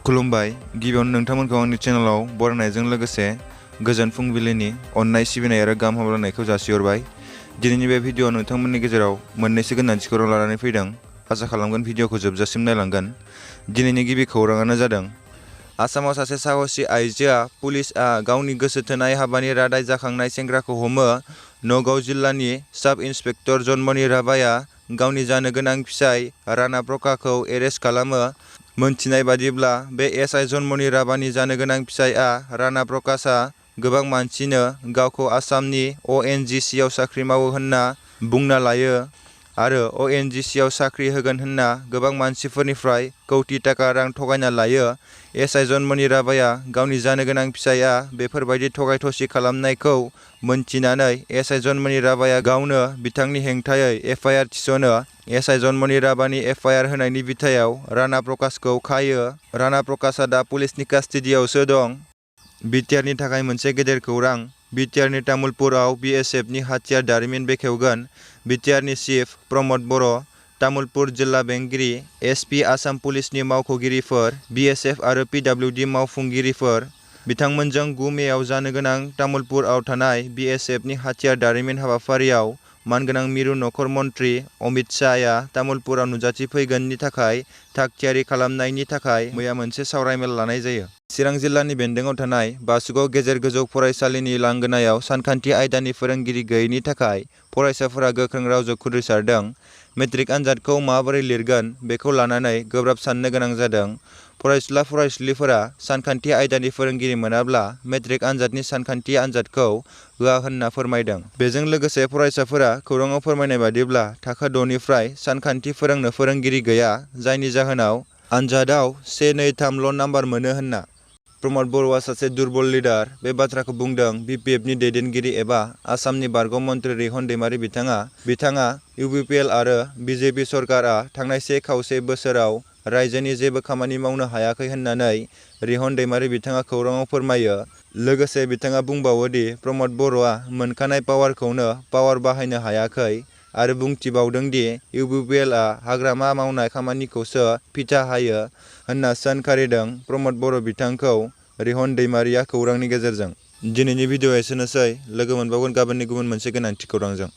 खुलुमबाय। गिबियावनो नोंथांमोनखौ आंनि चेनेलाव बरायनायजों लोगोसे गोजोन फुंबिलिनि अननाय सिबिनाय आरो गाहाम हामलायनायखौ जासिहरबाय। दिनैनि बे भिडिअ'आव नोंथांमोननि गेजेराव मोननैसो गोनांथि खौरां लानानै फैदों। आसा खालामगोन भिडिअ'खौ जोबजासिम नायलांगोन। दिनैनि गिबि खौराङानो जादों आसामाव सासे साहसि आइजोआ पुलिसआ गावनि गोसो थोनाय हाबानि रादाय जाखांनाय सेंग्राखौ हमो। नगाव जिल्लानि साब इन्सपेक्टर जन्मनि राभाया गावनि जानो गोनां फिसाय राणा प्रकाखौ एरेस्ट खालामो। मोनथिनाय बादिब्ला बे एसआइ जन्मनि राभानि जानो गोनां फिसायआ राणा प्रकाशआ गोबां मानसिनो गावखौ आसामनि अएनजिसिआव साख्रि मावो होनना बुंना लायो आरो अएनजिसिआव साख्रि होगोन होनना गोबां मानसिफोरनिफ्राय कौटि थाखा रां थगायना लायो। एसआइ जन्मनि राभाया गावनि जानो गोनां फिसायआ बेफोरबायदि थगाय थसि खालामनायखौ मोनथिनानै एसआइ जन्मनि राभाया गावनो बिथांनि हेंथायै एफआइआर थिसनो। एसआइ जन्मनि राभानि एफआइआर होनायनि बिथायाव राणा प्रकाशखौ खायो। राणा प्रकाशआ दा पुलिसनि कास्टडियावसो दं। बिटिआरनि थाखाय मोनसे गेदेर खौरां। बिटिआरनि तामुलपुराव बिएसएफनि हाथियार दारिमिन बेखेवगोन। बिटिआरनि चिफ प्रमद बर', तामुलपुर जिल्ला बेंगिरि, एसपि, आसाम पुलिसनि मावख'गिरिफोर, बिएसएफ आरो पिडब्लिउडि मावफुंगिरिफोर बिथांमोनजों 9 मेआव जानो गोनां तामुलपुरआव थानाय बिएसएफनि हाथियार दारिमिन हाबाफारियाव मानगोनां मिरु नखर मन्त्रि अमित शाहया तामुलपुराव नुजाथिफैगोननि थाखाय थाग-थियारि खालामनायनि थाखाय मैया मोनसे सावरायमेल लानाय जायो। चिरां जिल्लानि बेन्दोंआव थानाय बासुगाव गेजेर गोजौ फरायसालिनि लांगोनायाव सानखान्थि आयदानि फोरोंगिरि गैयैनि थाखाय फरायसाफोरा गोख्रों रावजों खुद्रिसारदों। मेट्रिक आनजादखौ माबोरै लिरगोन बेखौ लानानै गोब्राब साननो गोनां जादों। फरायसुला-फरायसुलिफोरा सानखान्थि आयदानि फोरोंगिरि मोनाब्ला मेट्रिक आनजादनि सानखान्थि आनजादखौ होआ होनना फोरमायदों। बेजों लोगोसे फरायसाफोरा खौरांआव फोरमायनाय बादिब्ला थाखो 6 निफ्राय सानखान्थि फोरोंनो फोरोंगिरि गैया, जायनि जाहोनाव आनजादआव 1, 2, 3 ल' नाम्बार मोनो होनना। प्रमद बर'आ सासे दुरबल लिडार। बे बाथ्राखौ बुंदों बिपिएफनि दैदेनगिरि एबा आसामनि बारग' मन्त्रि रिहन दैमारि बिथाङा इउपिपिएल आरो बिजेपि सरकारा थांनाय 1 खावसे बोसोराव रायजोनि जेबो खामानि मावनो हायाखै होननानै रिहन दैमारि बिथाङा खौरांआव फोरमायो। लोगोसे बिथाङा बुंबावो दि प्रमद बर'आ मोनखानाय पावारखौनो पावार बाहायनो हायाखै आरो बुंथिबावदों दि इउपिपिएलआ हाग्रामा मावनाय खामानिखौसो फिथा हायो होनना सोंखारिदों। प्रमद बर' बिथांखौ रिहन दैमारिया खौरांनि गेजेरजों। दिनैनि भिडिअ'आ एसेनोसै। लोगो मोनबावगोन गाबोननि गुबुन मोनसे गोनांथि खौरांजों।